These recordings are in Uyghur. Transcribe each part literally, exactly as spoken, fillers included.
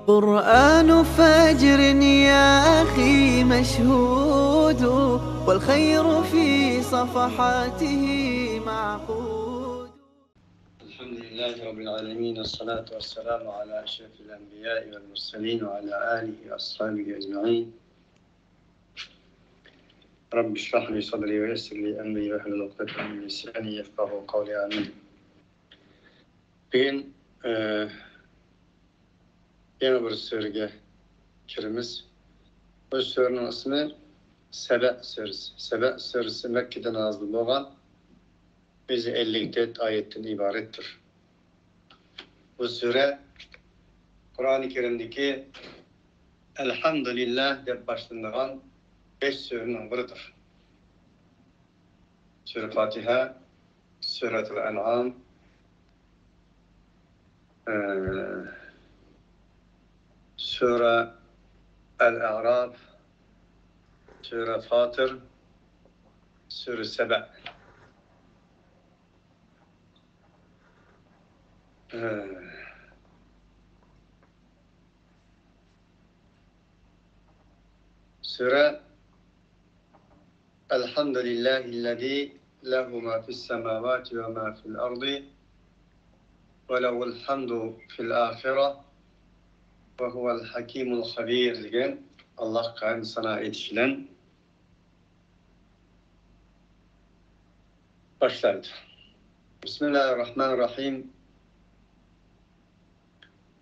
قرآن فجر يا أخي مشهود، والخير في صفحاته معقود. الحمد لله رب العالمين، والصلاة والسلام على أشرف الأنبياء والمرسلين وعلى آله وأصحابه أجمعين. رب اشرح لي صدري ويسر لي أمري واحلل عقدة من لساني يفقهوا قولي. آمين. بۈگۈن، ئى، يېڭى بىر سۈرىگە كىرىمىز. بۇ سۈرىنىڭ ئىسمى سەبە سۈرىسى. سەبە سۈرىسى مەككىدە نازىل بولغان، يۈز ئەللىك تۆت ئايەتتىن ئىبارەتتۇر. بۇ سۈرە قۇرئانى كەرىمدىكى ئەلھەمدۇلىللا دەپ باشلىنىدىغان بەش سۈرىنىڭ بىرىدۇر. سۈرە فاتىھە، سۈرەتۇل ئەنئام، ئى، سۈرە ئەل ئەراف، سۈرە فاتىر، سۈرە سەبە. ئى، سۈرە الحمد لله الذي له ما في السماوات وما في الأرض وله الحمد في الآخرة وهو الحكيم الخبير دېگەن ئاللاھقا ھەمدۇ سانا ئېيتىش بىلەن باشلايدۇ. بىسمىللاھىررەھمانىررەھىم.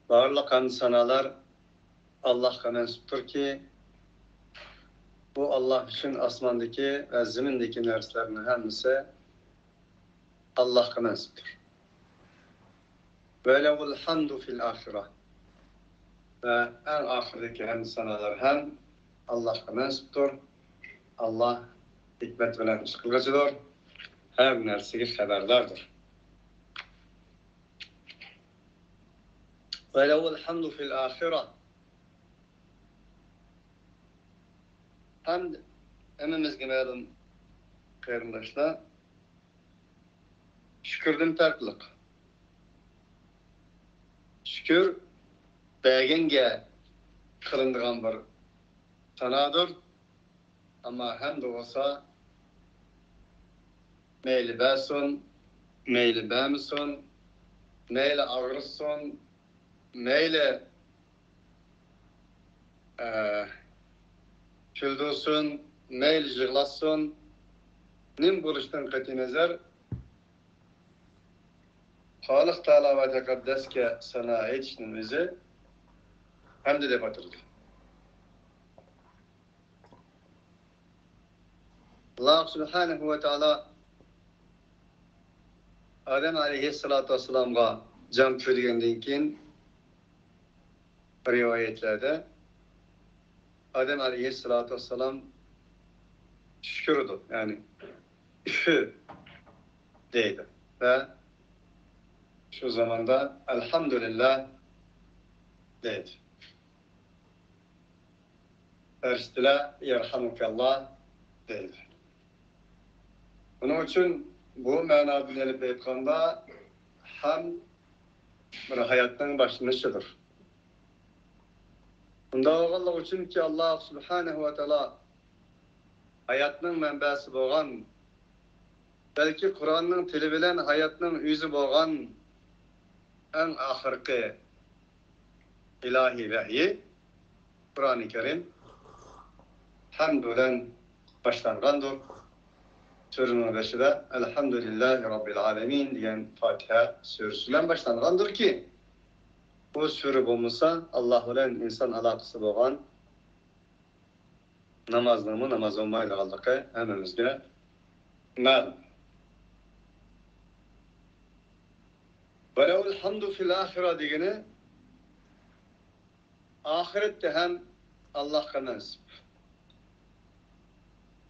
بارلىق ھەمدۇ سانالار ئاللاھقا مەنسۇپتۇركى، بۇ ئاللاھ ئۈچۈن ئاسماندىكى ۋە زېمىندىكى نەرسىلەرنىڭ ھەممىسى ئاللاھقا مەنسۇپتۇر. ۋەلەھۇل ھەمدۇ فىل ئاخىرە. ۋە ئەڭ ئاخىرىدىكى ھەمدۇ سانالار ھەم ئاللاھقا مەنسۇپتۇر. ئاللاھ ھېكمەت بىلەن ئىش قىلغۇچىدۇر، ھەر نەرسىگە خەۋەرداردۇر. ۋەلەھۇل ھەمدۇ فىل ئاخىرە. ھەمد ھەممىمىزگە مەلۇم، قېرىنداشلار، شۈكۈردىن پەرقلىق. شۈكۈر بەرگەنگە قىلىنىدىغان بىر سانادۇر. ئەمما ھەمدۇ بولسا، مەيلى بەرسۇن، مەيلى بەرمىسۇن، مەيلى ئاغرىتسۇن، مەيلى، ئە، كۈلدۈرسۇن، مەيلى يىغلاتسۇن، نېمە بولۇشىدىن قەتئىينەزەر، خالىق تائالا ۋە تەقەددەسكە سانا ئېيتىشنىڭ ئۆزى ھەمدۇ دەپ ئاتىلىدۇ. ئاللاھ سۇبھانەھۇ ۋە تائالا ئادەم ئەلەيھىسسالاتۇ ۋەسسالامغا جان پۈۋلىگەندىن كېيىن، رىۋايەتلەردە ئادەم ئەلەيھىسسالاتۇ ۋەسسالام تۈشكۈرىدۇ، يەنى ئۈفۈ دەيدۇ ۋە شۇ زاماندا ئەلھەمدۇلىللا دەيدۇ. پەرىشتىلەر يەرھەمۇكەللا دەيدۇ. بۇنىڭ ئۈچۈن بۇ مەنادىن ئېلىپ ئېيتقاندا، ھەم بىر ھاياتنىڭ باشلىنىشىدۇر. بۇنداق بولغانلىقى ئۈچۈنكى، ئاللاھ سۇبھانەھۇ ۋە تائالا ھاياتنىڭ مەنبەسى بولغان، بەلكى قۇرئاننىڭ تىلى بىلەن ھاياتنىڭ ئۆزى بولغان ئەڭ ئاخىرقى ئىلاھىي ۋەھيى، قۇرئانى كەرىم ھەمد بىلەن باشلانغاندۇر. سۈرىنىڭ بېشىدا ئەلھەمدۇلىللاھى رەببىل ئالەمىن دېگەن فاتىھە سۈرىسى بىلەن باشلانغاندۇركى، بۇ سۈرە بولمىسا، ئاللاھ بىلەن ئىنسان ئالاقىسى بولغان نامازنىڭمۇ ناماز بولمايدىغانلىقى ھەممىمىزگە مەلۇم. ۋەلەھۇل ھەمدۇ فىل ئاخىرە دېگىنى، ئاخىرەتتە ھەم ئاللاھقا مەنسۇپ.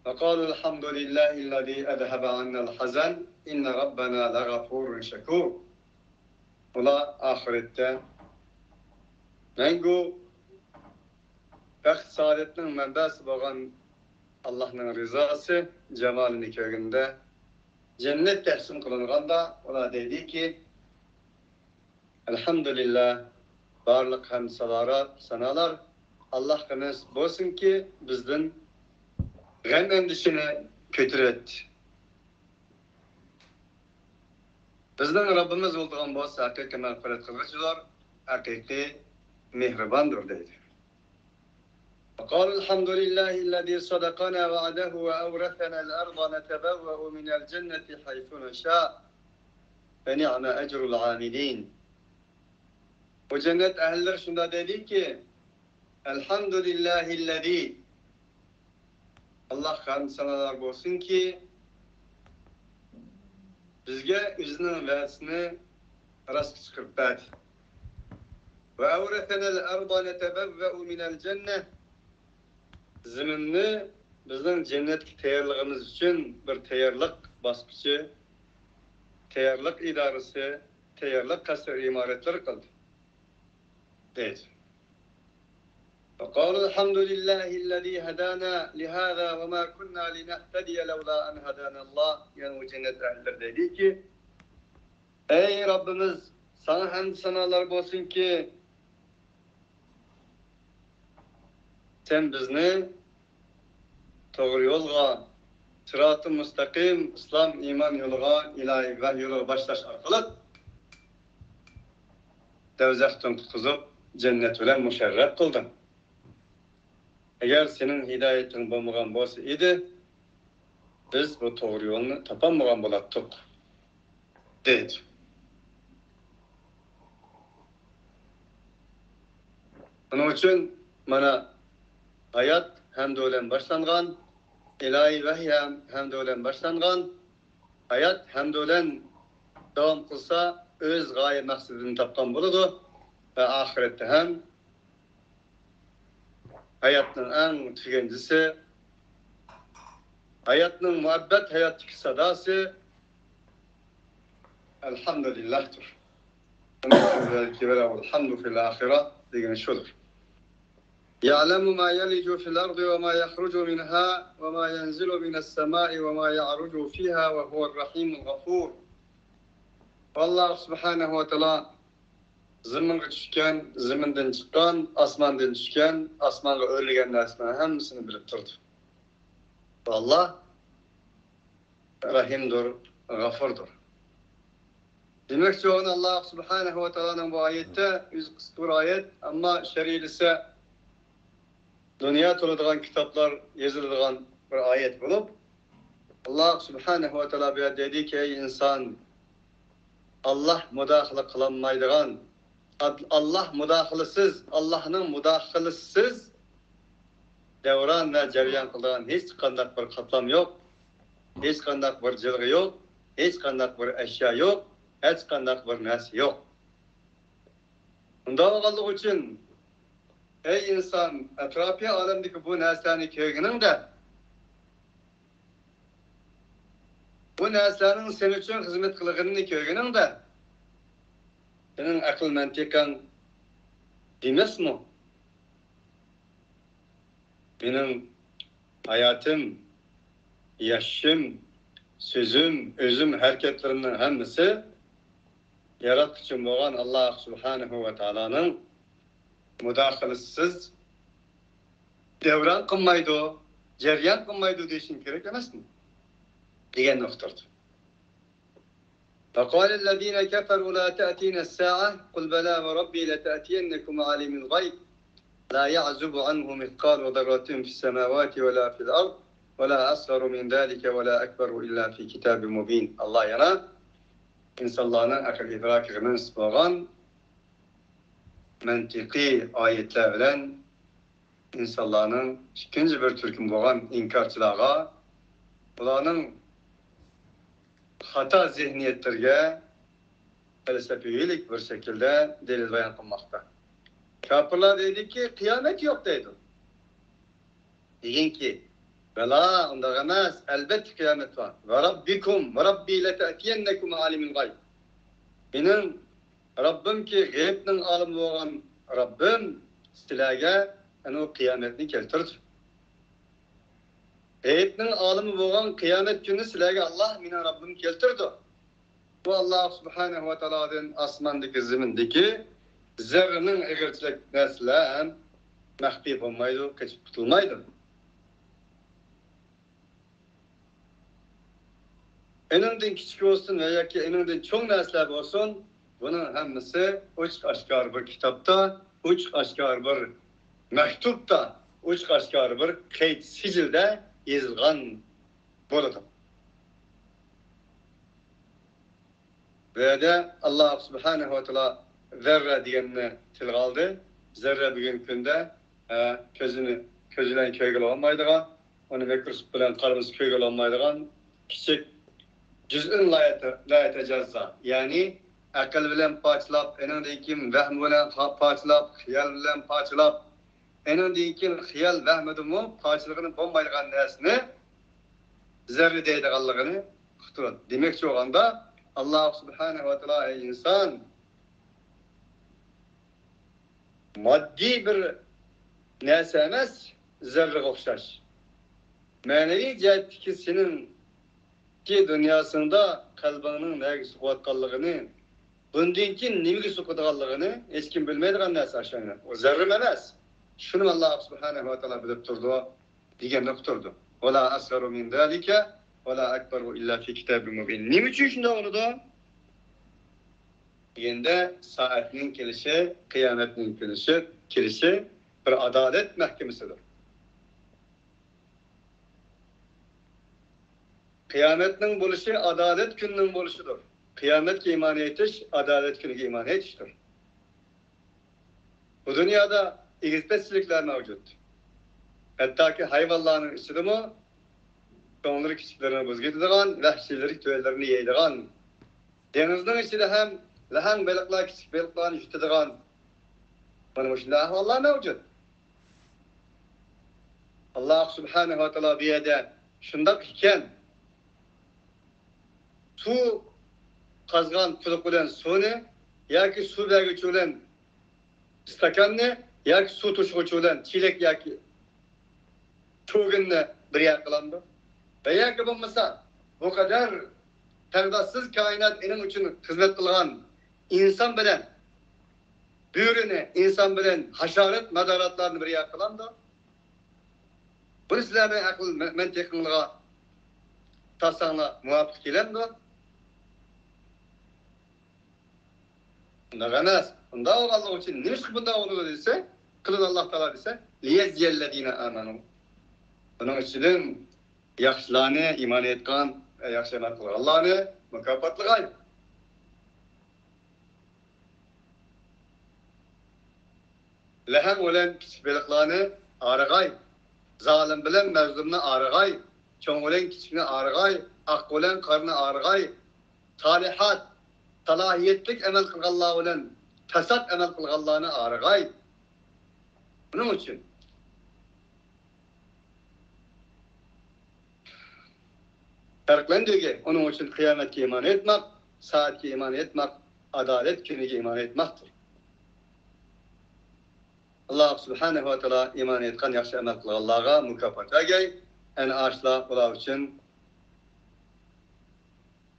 وقالوا الحمد لله الذي أذهب عنا الحزن إن ربنا لغفور شكور. ئۇلار ئاخىرەتتە مەڭگۈ بەخت-سائادەتنىڭ مەنبەسى بولغان ئاللاھنىڭ رىزاسى، جامالىنى كۆرگەندە، جەننەت تەقسىم قىلىنغاندا، ئۇلار دەيدىكى، ئەلھەمدۇلىللا، بارلىق ھەمد سانالار، سانالار ئاللاھقا نېسىپ بولسۇنكى، بىزدىن غەم ئەندىشىنى كۆتۈرۈۋەتتى. بىزنىڭ رەببىمىز بولىدىغان بولسا، ھەقىقىي مەغپىرەت قىلغۇچىدۇر، ھەقىقىي مېھرىباندۇر دەيدۇ. وقالوا الحمد لله الذي صدقنا وعده وأورثنا الأرض نتبوأ من الجنة حيث نشاء فنعم أجر العاملين. بۇ جەننەت ئەھلىلىرى شۇنداق دەيدۇكى، الحمد لله الذي، ئاللاھقا ھەمد سانالار بولسۇنكى، بىزگە ئۆزىنىڭ ۋەدىسىنى راستقا چىقىرىپ بەردى. وأورثنا الأرض نتبوأ من الجنة، زېمىننى بىزنىڭ جەننەتكە تەييارلىغىنىمىز ئۈچۈن بىر تەييارلىق باسقۇچى، تەييارلىق ئىدارىسى، تەييارلىق قەسىر ئىمارەتلىرى قىلدى، دەيدۇ. وقالوا الحمد لله الذي هدانا لهذا وما كنا لنهتدي لولا أن هدانا الله. يەنى ئۇ جەننەت ئەھلىلىرى دەيدۇكى، ئەي رەببىمىز، ساڭا ھەمد سانالار بولسۇنكى، سەن بىزنى توغرا يولغا، سىراتى مۇستەقىم، ئىسلام، ئىمان يولىغا، ئىلاھىي ۋەھي يولىغا باشلاش ئارقىلىق دوزاختىن قۇتقۇزۇپ، جەننەت بىلەن مۇشەررەپ قىلدىڭ. ئەگەر سېنىڭ ھىدايىتىڭ بولمىغان بولسا ئىدى، بىز بۇ توغرا يولنى تاپالمىغان بولاتتۇق، دەيدۇ. بۇنىڭ ئۈچۈن مانا ھايات ھەمدۇ بىلەن باشلانغان، ئىلاھىي ۋەھىي ھەم ھەمدۇ بىلەن باشلانغان، ھايات ھەمدۇ بىلەن داۋام قىلسا، ئۆز غايە مەقسىتىنى تاپقان بولىدۇ ۋە ئاخىرەتتە ھەم ھاياتنىڭ ئەڭ تۈگەنچىسى، ھاياتنىڭ مۇھەببەت ھاياتتىكى ساداسى ئەلھەمدۇلىللاھتۇر. الحمد في الآخرة دېگىنى شۇدۇر. يعلم ما يلج في الأرض وما يخرج منها وما ينزل من السماء وما يعرج فيها وهو الرحيم الغفور. ئاللاھ سۇبھانەھۇ ۋە تائالا زېمىنغا چۈشكەن، زېمىندىن چىققان، ئاسماندىن چۈشكەن، ئاسمانغا ئۆرلىگەن نەرسىلەرنىڭ ھەممىسىنى بىلىپ تۇرىدۇ. ئاللاھ رەھىمدۇر، غەفۇردۇر. دېمەكچى بولغىنى، ئاللاھ سۇبھانەھۇ ۋە تائالانىڭ بۇ ئايەتتە، ئۆزى قىسقا بىر ئايەت، ئەمما شەرھلىسە دۇنيا تولىدىغان كىتابلار يېزىلىدىغان بىر ئايەت بولۇپ، ئاللاھ سۇبھانەھۇ ۋە تائالا بۇ يەردە دەيدىكى، ئەي ئىنسان، ئاللاھ مۇداخىلە قىلالمايدىغان، ئاللاھ مۇداخىلىسىز، ئاللاھنىڭ مۇداخىلىسىز دەۋران ۋە جەريان قىلىدىغان ھېچقانداق بىر قاتلام يوق، ھېچقانداق بىر جىلغا يوق، ھېچقانداق بىر ئەشيا يوق، ھېچقانداق بىر نەرسە يوق. ئۇنداق بولغانلىقى ئۈچۈن، ئەي ئىنسان، ئەتراپىي ئالەمدىكى بۇ نەرسىلەرنى كۆرگىنىڭدە، بۇ نەرسىلەرنىڭ سەن ئۈچۈن خىزمەت قىلغىنىنى كۆرگىنىڭدە، سېنىڭ ئەقىل مەنتىقىڭ دېمەسمۇ؟ مېنىڭ ھاياتىم، ياشىشىم، سۆزۈم، ئۆزۈم، ھەرىكەتلىرىمنىڭ ھەممىسى ياراتقۇچىم بولغان ئاللاھ سۇبھانەھۇ ۋە تائالانىڭ مۇداخىلىسىز دەۋران قىلمايدۇ، جەريان قىلمايدۇ دېيىشىڭ كېرەك ئەمەسمۇ؟ دېگەننى ئۇقتۇردى. وقال الذين كفروا لا تأتينا الساعة قل بلى وربي لتأتينكم عالم الغيب لا يعزب عنه مثقال ذرة في السماوات ولا في الأرض ولا أصغر من ذلك ولا أكبر إلا في كتاب مبين. ئاللاھ يەنە ئىنسانلارنىڭ ئەقىل ئىدراكىغا مەنسۇپ بولغان مەنتىقىي ئايەتلەر بىلەن ئىنسانلارنىڭ ئىككىنچى بىر تۈركۈمى بولغان ئىنكارچىلارغا، بۇلارنىڭ خاتا زېھنىيەتلىرىگە پەلسەپىۋىلىك بىر شەكىلدە دەلىل بايان قىلماقتا. كاپىرلار دەيدۇكى، قىيامەت يوق دەيدۇ. دېگىنكى، بەلا، ئۇنداق ئەمەس، ئەلبەتتە قىيامەت بار. وربكم، وربي لتأتينكم عالم الغيب. مېنىڭ رەببىمكى، غەيىبنىڭ ئالىمى بولغان رەببىم سىلەرگە ئەنە ئۇ قىيامەتنى كەلتۈردى. غەيىبنىڭ ئالىمى بولغان قىيامەت كۈنىنى سىلەرگە ئاللاھ، مېنىڭ رەببىم كەلتۈردى. بۇ ئاللاھ سۇبھانەھۇ ۋە تائالادىن ئاسماندىكى، زېمىندىكى زەررىنىڭ ئېغىرچىلىك نەرسىلەر ھەم مەخپىي بولمايدۇ، قېچىپ قۇتۇلمايدۇ. ئېنىڭدىن كىچىك بولسۇن ۋە ياكى ئېنىڭدىن چوڭ نەرسىلەر بولسۇن، بۇنىڭ ھەممىسى ئوچۇق ئاشكارا بىر كىتابتا، ئوچۇق ئاشكارا بىر مەكتۇپتا، ئوچۇق ئاشكارا بىر قەيت سىجىلدە يېزىلغان بولىدۇ. بۇ يەردە ئاللاھ سۇبھانەھۇ ۋە تائالا زەررە دېگەننى تىلغا ئالدى. زەررە بۈگۈنكى كۈندە، ئە، كۆزىنى، كۆز بىلەن كۆرگىلى بولمايدىغان، ئۇنى مىكروسكوپ بىلەن قارىمىسا كۆرگىلى بولمايدىغان كىچىك، جۇزئۇن لا يەتە-، لا يەتەجەززا، يەنى ئەقىل بىلەن پارچىلاپ، ئېنىڭدىن كېيىن ۋەھىم بىلەن پا-، پارچىلاپ، خىيال بىلەن پارچىلاپ، ئېنىڭدىن كېيىن خىيال ۋەھمىدىمۇ پارچىلىغىلى بولمايدىغان نەرسىنى زەررە دەيدىغانلىقىنى ئۇقتۇرۇۋاتىدۇ. دېمەكچى بولغاندا، ئاللاھ سۇبھانەھۇ ۋە تائالا، ئەي ئىنسان، ماددىي بىر نەرسە ئەمەس، زەررىگە ئوخشاش. مەنىۋى جەھەتتىكى سېنىڭكى دۇنياسىڭدا قەلبىڭنىڭ نەگە سوقۇۋاتقانلىقىنى، بۇندىن كېيىن نېمىگە سوقىدىغانلىقىنى ھېچكىم بىلمەيدىغان نەرسە ئاشۇ. ئۇ زەررىمۇ ئەمەس. شۇنىمۇ ئاللاھ سۇبھانەھۇ ۋە تائالا بىلىپ تۇرىدۇ دېگەننى ئۇقتۇرىدۇ. ۋەلا ئەسغەرۇ مىن زالىكە ۋەلا ئەكبەرۇ ئىللا فى كىتابىن مۇبىن. نېمە ئۈچۈن شۇنداق بولىدۇ دېگەندە، سائەتنىڭ كېلىشى، قىيامەتنىڭ كېلىشى، كېلىشى بىر ئادالەت مەھكىمىسىدۇر. قىيامەتنىڭ بولۇشى ئادالەت كۈنىنىڭ بولۇشىدۇر. قىيامەتكە ئىمان ئېيتىش ئادالەت كۈنىگە ئىمان ئېيتىشتۇر. بۇ دۇنيادا ئېگىز-پەسلىكلەر مەۋجۇت. ھەتتاكى ھايۋانلارنىڭ ئىچىدىمۇ چوڭلىرى كىچىكلىرىنى بۇزۇپ كېتىدىغان، ۋەھشىيلىرى تۆلىلىرىنى يەيدىغان، دېڭىزنىڭ ئىچىدە ھەم لەھەڭ بېلىقلار كىچىك بېلىقلارنى يۇتىدىغان، مانا مۇشۇنداق ئەھۋاللار مەۋجۇت. ئاللاھ سۇبھانەھۇ ۋە تائالا بۇ يەردە شۇنداق ئىكەن، سۇ قازغان قۇدۇق بىلەن سۇنى ياكى سۇ بەرگۈچى بىلەن ئىستاكاننى ياكى سۇ توشۇغۇچى بىلەن چېلەك ياكى چوگۇننى بىر يەر قىلامدۇ؟ ۋە ياكى بولمىسا بۇ قەدەر تەڭداشسىز كائىنات ئېنىڭ ئۈچۈن خىزمەت قىلغان ئىنسان بىلەن بۆرىنى، ئىنسان بىلەن ھاشارات، ماداراتلارنى بىر يەر قىلامدۇ؟ بۇنى سىلەرنىڭ ئەقىل مە-، مەنتىقىڭلارغا تارتساڭلار مۇۋاپىق كېلەمدۇ؟ ئۇنداق ئەمەس. ئۇنداق بولغانلىقى ئۈچۈن نېمىشقا بۇنداق بولىدۇ دېسە، قىلىدۇ ئاللاھ تائالا دېسە، لىيەجزىيەللەزىنە ئامەنۇ. بۇنىڭ ئىچىدىن ياخشىلارنى، ئىمان ئېيتقان، ياخشى ئەمەل قىلغانلارنى مۇكاپاتلىغاي. لەھەڭ بىلەن كىچىك بېلىقلارنى ئارىغاي، زالىم بىلەن مەزلۇمنى ئارىغاي، چوڭ بىلەن كىچىكنى ئارىغاي، ئاق بىلەن قارىنى ئارىغاي، سالىھات، سالاھىيەتلىك ئەمەل قىلغانلار بىلەن پەسات ئەمەل قىلغانلارنى ئارىغاي. بۇنىڭ ئۈچۈن پەرقلەندۈرگەي. ئۇنىڭ ئۈچۈن قىيامەتكە ئىمان ئېيتماق، سائەتكە ئىمان ئېيتماق، ئادالەت كۈنىگە ئىمان ئېيتماقتۇر. ئاللاھ سۇبھانەھۇ ۋە تائالا ئىمان ئېيتقان، ياخشى ئەمەل قىلغانلارغا مۇكاپات بەرگەي. ئەنە ئاشۇلار، ئۇلار ئۈچۈن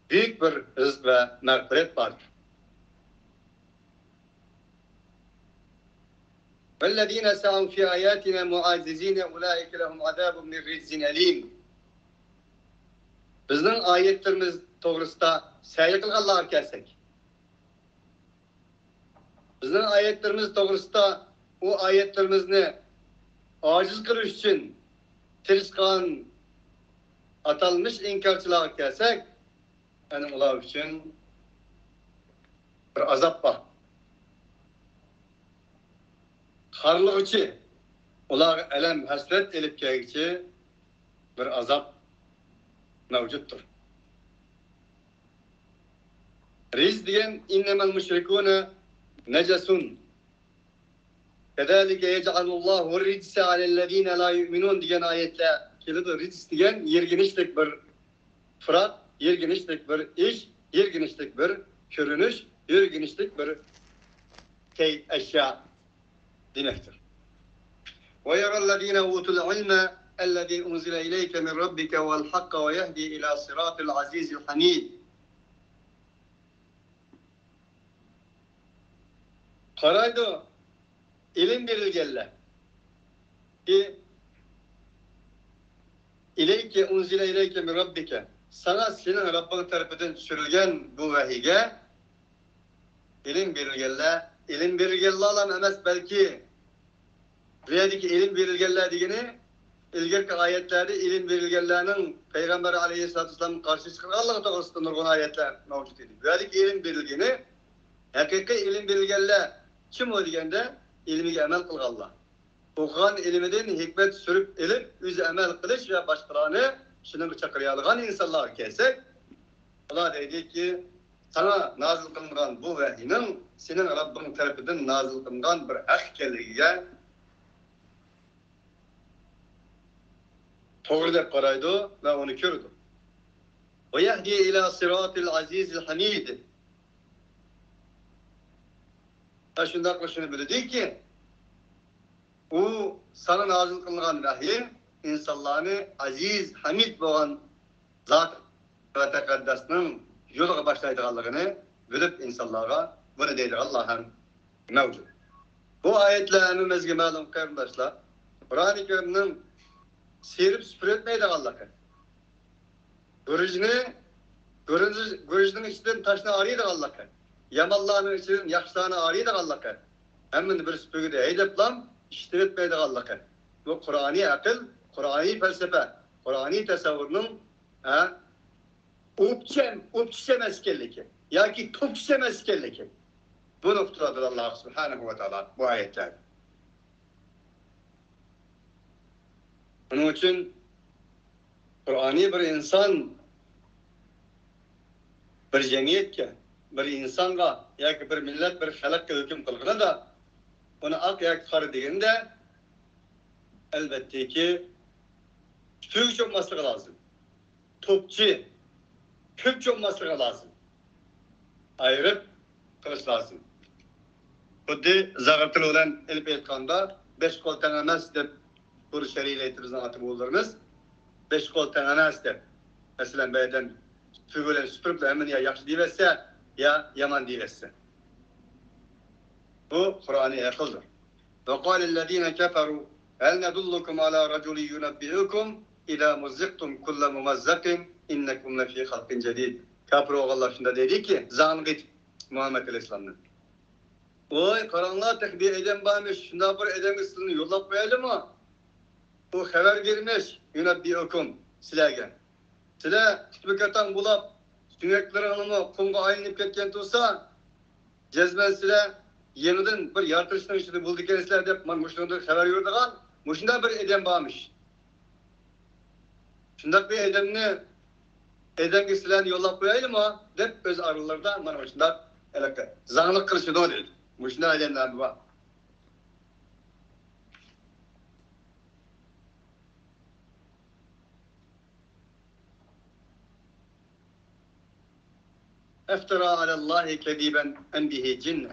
بۈيۈك بىر رىزىق ۋە مەغپىرەت باردۇر. والذين سعوا في آياتنا معاجزين أولئك لهم عذاب من رجز أليم. بىزنىڭ ئايەتلىرىمىز توغرىسىدا سەي قىلغانلارغا كەلسەك، بىزنىڭ ئايەتلىرىمىز توغرىسىدا ئۇ ئايەتلىرىمىزنى ئاجىز قىلىش ئۈچۈن تىرىشقان ئاتالمىش ئىنكارچىلارغا كەلسەك، يەنى ئۇلار ئۈچۈن بىر ئازاب بار. خارلىغۇچى، ئۇلارغا ئەلەم، ھەسرەت ئېلىپ كەلگۈچى بىر ئازاب مەۋجۇتتۇر. رىجز دېگەن، إنما المشركون نجس كذلك يجعل الله الرجس على الذين لا يؤمنون دېگەن ئايەتلەر كېلىدۇ. رىجس دېگەن يىرگىنچلىك بىر پۇراق، يىرگىنچلىك بىر ئىش، يىرگىنچلىك بىر كۆرۈنۈش، يىرگىنچلىك بىر شەي، ئەشيا دېمەكتۇر. ويرى الذين أوتوا العلم الذي أنزل إليك من ربك هو الحق ويهدي إلى صراط العزيز الحميد. قارايدۇ، ئىلىم بېرىلگەنلەر. ئى، ئىلەيكە ئۇنزىلە ئىلەيكە مىن رەببىكە. ساڭا سېنىڭ رەببىڭ تەرىپىدىن چۈشۈرۈلگەن بۇ ۋەھىيگە ئىلىم بېرىلگەنلەر، ئىلىم بېرىلگەنلەرلا ئەمەس، بەلكى بۇ يەردىكى ئىلىم بېرىلگەنلەر دېگىنى، ئىلگىرىكى ئايەتلەردە ئىلىم بېرىلگەنلەرنىڭ پەيغەمبەر ئەلەيھىسسالاتۇ ۋەسسالامغا قارشى چىقىدىغانلىقى توغرىسىدا نۇرغۇن ئايەتلەر مەۋجۇت ئىدى. بۇ يەردىكى ئىلىم بېرىلگىنى، ھەقىقىي ئىلىم بېرىلگەنلەر كىم ئۇ دېگەندە، ئىلمىگە ئەمەل قىلغانلار. ئوقۇغان ئىلمىدىن ھېكمەت سۈرۈپ ئېلىپ، ئۆزى ئەمەل قىلىش ۋە باشقىلارنى شۇنىڭغا چاقىرالىغان ئىنسانلارغا كەلسەك، ئۇلار دەيدىكى، ساڭا نازىل قىلىنغان بۇ ۋەھىينىڭ سېنىڭ رەببىڭ تەرىپىدىن نازىل قىلىنغان بىر ھەق ئىكەنلىكىگە توغرا دەپ قارايدۇ ۋە ئۇنى كۆرىدۇ. وَيَهْدِي إِلَى صِرَاطِ الْعَزِيزِ الْحَمِيدِ. ۋە شۇنداقلا شۇنى بىلىدۇكى، ئۇ ساڭا نازىل قىلىنغان ۋەھىي ئىنسانلارنى ئەزىز، ھەمىد بولغان زات ۋە تەقەددەسنىڭ يولىغا باشلايدىغانلىقىنى بىلىپ، ئىنسانلارغا بۇنى دەيدىغانلار ھەم مەۋجۇت. بۇ ئايەتلەر ھەممىمىزگە مەلۇم، قېرىنداشلار. قۇرئانى كەرىمنىڭ سىيرىپ سۈپۈرۈۋەتمەيدىغانلىقى، گۈرۈچنى، گۈرۈچ-، گۈرۈچنىڭ ئىچىدىن تاشنى ئايرىيدىغانلىقى، يامانلارنىڭ ئىچىدىن ياخشىلارنى ئايرىيدىغانلىقى، ھەممىنى بىر سۈپۈرگىدە ھەيدەپلا ئىشلىتىۋەتمەيدىغانلىقى. بۇ قۇرئانىي ئەقىل، قۇرئانىي پەلسەپە، قۇرئانىي تەسەۋۋۇرنىڭ، ھە، ئوپچە-، ئوپچىچە ئەمەس ئىكەنلىكى ياكى توپچىچە ئەمەس ئىكەنلىكى. بۇ نۇقتىدا ئاللا سۇبھانەھۇ ۋە تائالا بۇ ئايەتلەردە. شۇنىڭ ئۈچۈن قۇرئانى بىر ئىنسان، بىر جەمئىيەتكە، بىر ئىنسانغا ياكى بىر مىللەت، بىر خەلققە ھۆكۈم قىلغىنىدا، ئۇنى ئاق ياكى قارا دېگەندە، ئەلۋەتتىكى، سۈپۈرگە چومماسلىقى لازىم. توپچى، كۆپ چومماسلىقى لازىم. ئايرىپ قىلىش لازىم. خۇددى زاغرا تىل بىلەن ئېلىپ ئېيتقاندا، بەش قول تەڭ ئەمەس دەپ، بۇ شەرئىيلەيتتى بىزنىڭ ئاتا-بوۋىلىرىمىز. بەش قول تەڭ ئەمەس دەپ. مەسىلەن، بىر ئادەم سۈپۈرگە بىلەن سۈپۈرۈپ، ھەممىنى يا ياخشى دېيىۋەتسە، يا يامان دېيىۋەتسە. بۇ قۇرئانىي ئەقىلدۇر. وَقَالَ الَّذِينَ كَفَرُوا هَلْ نَدُلُّكُمْ عَلَى رَجُلٍ يُنَبِّئُكُمْ إِذَا مُزِّقْتُمْ كُلَّ مُمَزَّقٍ إِنَّكُمْ لَفِي خَلْقٍ جَدِيدٍ. كاپىر بولغانلار شۇنداق دەيدىكى، زاڭلىق ئېيتىپ مۇھەممەد ئەلەيھىسسالامنى. ۋاي، قاراڭلار، تېخى بىر ئادەم بارمىش، شۇنداق بىر ئادەمگە سىلىنى يوللاپ قويايلىمۇ؟ ئۇ خەۋەر بېرىمىش، يۇنەببىئۇكۇم، سىلەرگە. سىلەر تىپىكاتاڭ بولاپ، سۆڭەكلىرىڭلارمۇ قۇمغا ئايلىنىپ كەتكەن تۇرسا، جەزمەن سىلەر يېڭىدىن بىر يارىتىلىشنىڭ ئىچىدە بولىدىكەنسىلەر دەپ، مانا مۇشۇنىڭدىن خەۋەر بېرىدىغان مۇشۇنداق بىر ئادەم بارمىش. شۇنداق بىر ئادەمنى، ئادەمگە سىلەرنى يوللاپ قويايلىمۇ؟ دەپ ئۆز ئارىلىرىدا مانا مۇشۇنداق ھېلىقى زاڭلىق قىلىشىدۇ دەيدۇ. مۇشۇنداق ئادەملەر بار. افترى على الله كذبا أم به جنة.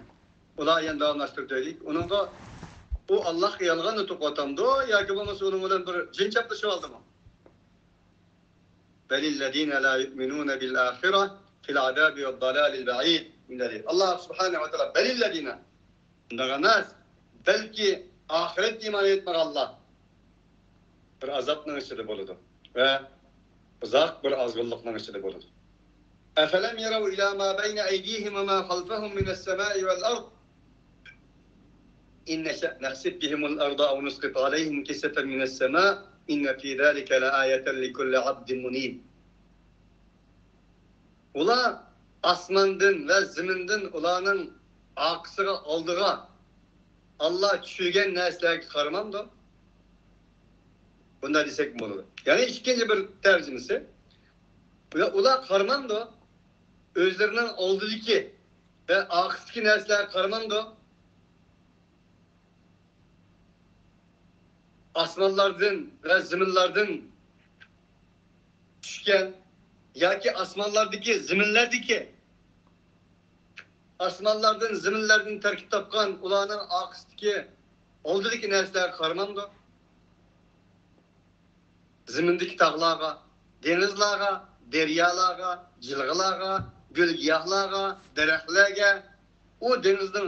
ئۇلار يەنە داۋاملاشتۇرۇپ دەيدۇ. ئۇنىڭغا ئۇ ئاللاھقا يالغاننى توقۇۋاتامدۇ ياكى بولمىسا ئۇنىڭ بىلەن بىر جىن چاپلىشىۋالدىمۇ؟ بل الذين لا يؤمنون بالآخرة في العذاب والضلال البعيد. دەيدۇ. ئاللا سۇبھانەھۇ ۋە تائالا بل الذين، ئۇنداق ئەمەس، بەلكى ئاخىرەتكە ئىمان ئېيتمىغانلار بىر ئازابنىڭ ئىچىدە بولىدۇ ۋە ئۇزاق بىر ئازغۇنلۇقنىڭ ئىچىدە بولىدۇ. أفلم يروا إلى ما بين أيديهم وما خلفهم من السماء والأرض إن نشأ نخسف بهم الأرض أو نسقط عليهم كسفا من السماء إن في ذلك لآية لكل عبد منيب. ئۇلار ئاسماندىن ۋە زېمىندىن ئۇلارنىڭ ئارقىسىغا، ئالدىغا ئاللا چۈشۈرگەن نەرسىلەرگە قارىمامدۇ؟ بۇنداق دېسەكمۇ بولىدۇ. يەنى ئىككىنچى بىر تەرجىمىسى، ئۇلار قارىمامدۇ؟ ئۆزلىرىنىڭ ئالدىدىكى ۋە ئارقىسىدىكى نەرسىلەرگە قارىمامدۇ؟ ئاسمانلاردىن ۋە زېمىنلاردىن چۈشكەن ياكى ئاسمانلاردىكى، زېمىنلەردىكى، ئاسمانلاردىن، زېمىنلەردىن تەركىب تاپقان ئۇلارنىڭ ئارقىسىدىكى، ئالدىدىكى نەرسىلەرگە قارىمامدۇ؟ زېمىندىكى تاغلارغا، دېڭىزلارغا، دەريالارغا، جىلغىلارغا، گۈل-گىياھلارغا، دەرەخلەرگە، ئۇ دېڭىزنىڭ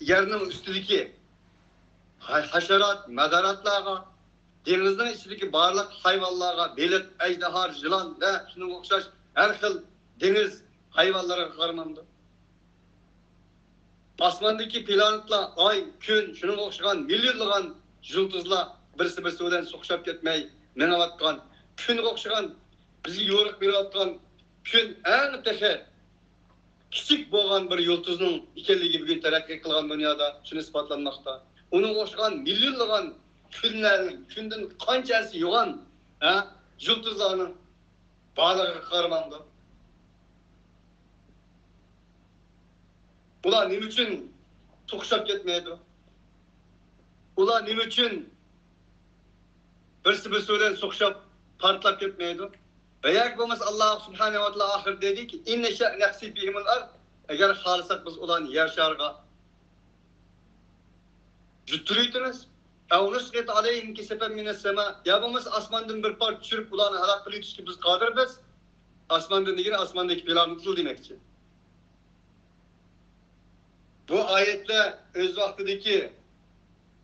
يەرنىڭ ئۈستىدىكى ھا-، ھاشارات، ماداراتلارغا، دېڭىزنىڭ ئىچىدىكى بارلىق ھايۋانلارغا، بېلىق، ئەجدىھا، يىلان ۋە شۇنىڭغا ئوخشاش ھەر خىل دېڭىز ھايۋانلىرىغا قارىمامدۇ؟ ئاسماندىكى پلانېتلار، ئاي، كۈن، شۇنىڭغا ئوخشىغان مىليونلىغان يۇلتۇزلار بىرسى-بىرسى بىلەن سوقۇشۇپ كەتمەي مېڭىۋاتقان، كۈنگە ئوخشىغان، بىزگە يورۇق بېرىۋاتقان كۈن ئەڭ تېخى كىچىك بولغان بىر يۇلتۇزنىڭ ئىكەنلىكى بۈگۈن تەرەققىي قىلغان دۇنيادا شۇنى ئىسپاتلانماقتا. ئۇنىڭغا ئوخشىغان مىليونلىغان كۈنلەرنىڭ، كۈندىن قانچە ھەسسە يوغان، ھە، يۇلتۇزلارنىڭ بارلىقىغا قارىمامدۇ؟ ئۇلار نېمە ئۈچۈن توقۇشۇپ كەتمەيدۇ؟ ئۇلار نېمە ئۈچۈن بىرسى بىرسى بىلەن سوقۇشۇپ پارتلاپ كەتمەيدۇ؟ ۋە ياكى بولمىسا، ئاللا سۇبھانەھۇ ۋە تائالا ئاخىرىدا دەيدۇكى، ئىن نەشەئ نەخسىف بىھىمۇل ئارض، ئەگەر خالىساق بىز ئۇلارنى يەر شارىغا جۈتتۈرۈۋېتىمىز. ئەۋ نۇسقىت ئەلەيھىم كىسەفەن مىنەس سەما، يا بولمىسا ئاسماندىن بىر پارچە چۈشۈرۈپ ئۇلارنى ھالاك قىلىۋېتىشكە بىز قادىرمىز. ئاسماندىن دېگىنى ئاسماندىكى پلانېتىلار دېمەكچى. بۇ ئايەتلەر ئۆز ۋاقتىدىكى